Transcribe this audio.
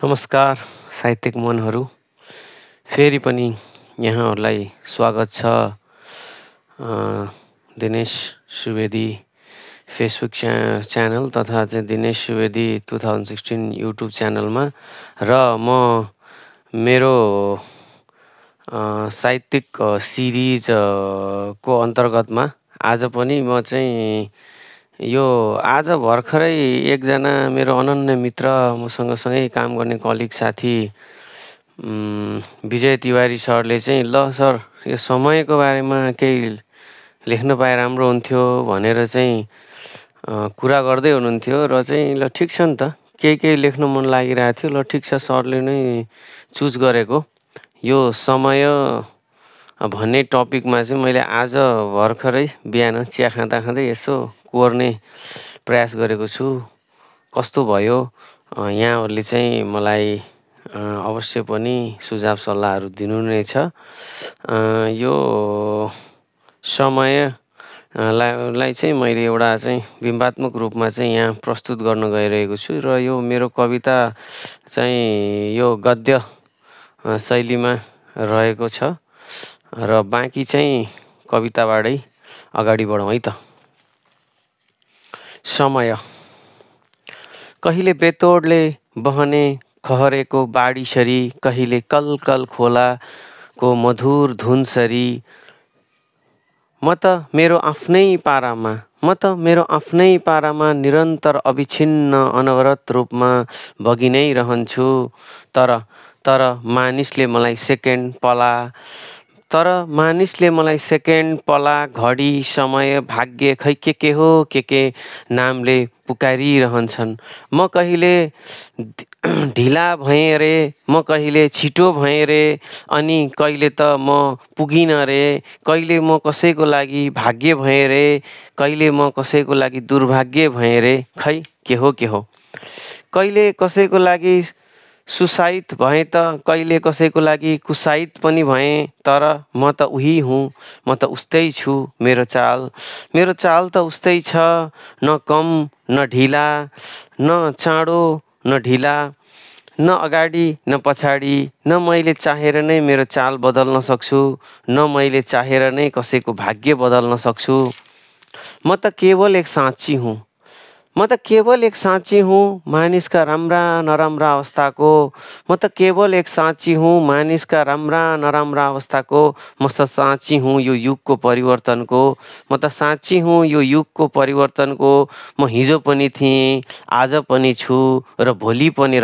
नमस्कार साहित्यिक मनहरू, फेरि पनि यहाँहरूलाई स्वागत छ दिनेश सुवेदी फेसबुक च्यानल तथा चाहिँ दिनेश सुवेदी 2016 युट्युब च्यानलमा। र म मेरो साहित्यिक सिरिज को अन्तर्गतमा आज पनि म चाहिँ यो आज भर्खरै एकजना मेरो अनन्य मित्र, मसँग सँगै काम गर्ने कलिग साथी विजय तिवारी सरले चाहिँ ल सर यो समयको बारेमा केही लेख्न पाए राम्रो हुन्थ्यो भनेर चाहिँ कुरा गर्दै हुनुहुन्थ्यो र चाहिँ ल ठिक छ नि त, केही लेख्न मन लागिरहेको थियो। ल ठिक छ, सरले नै चुज गरेको यो समय भन्ने टपिकमा चाहिँ मैले आज भर्खरै बिहान चिया खाँदा यसो कोर्ने प्रयास गरेको छु। कस्तो भयो यहाँहरूले चाहिँ मलाई अवश्य पनि सुझाव सल्लाहहरू दिनु नै छ। यो समयलाई चाहिँ मैले एउटा चाहिँ बिम्बात्मक रूपमा चाहिँ यहाँ प्रस्तुत गर्न गइरहेको छु र यो मेरो कविता चाहिँ यो गद्य शैलीमा रहेको छ र बाँकी चाहिँ कविताबाटै अगाडि बढौँ है त। समय कहिले बेतोडले बहने खहरेको बाढीसरी, कहिले कलकल खोलाको मधुर धुनसरी, म त मेरो आफ्नै पारामा निरन्तर अविछिन्न अनवरत रूपमा बगि नै रहन्छु। तर मानिसले मलाई सेकेन्ड पला घडी समय भाग्य खै के हो के नामले पुकारिरहन्छन्। म कहिले ढिला भएँ रे, म कहिले छिटो भएँ रे, अनि कहिले त म पुगिनँ रे। कहिले म कसैको लागि भाग्य भएँ रे, कहिले म कसैको लागि दुर्भाग्य भएँ रे। खै के हो कहिले कसैको लागि सुसाइड भएँ त कहिले कसैको लागि कुसाइड पनि भएँ। तर म त उही हुँ, म त उस्तै छु। मेरो चाल त उस्तै छ, न कम न ढिला, न चाँडो न ढिला, न अगाडि न पछाडि। न मैले चाहेर नै मेरो चाल बदल्न सक्छु, न मैले चाहेर नै कसैको भाग्य बदल्न सक्छु। म त केवल एक साँची हुँ मानिसका राम्रा नराम्रा अवस्थाको। म त केवल एक साँची हुँ मानिसका राम्रा नराम्रा अवस्थाको। म त साँची हुँ यो युगको परिवर्तनको। म त साँची हुँ यो युगको परिवर्तनको। म हिजो पनि थिएँ, आज पनि छु र भोलि पनि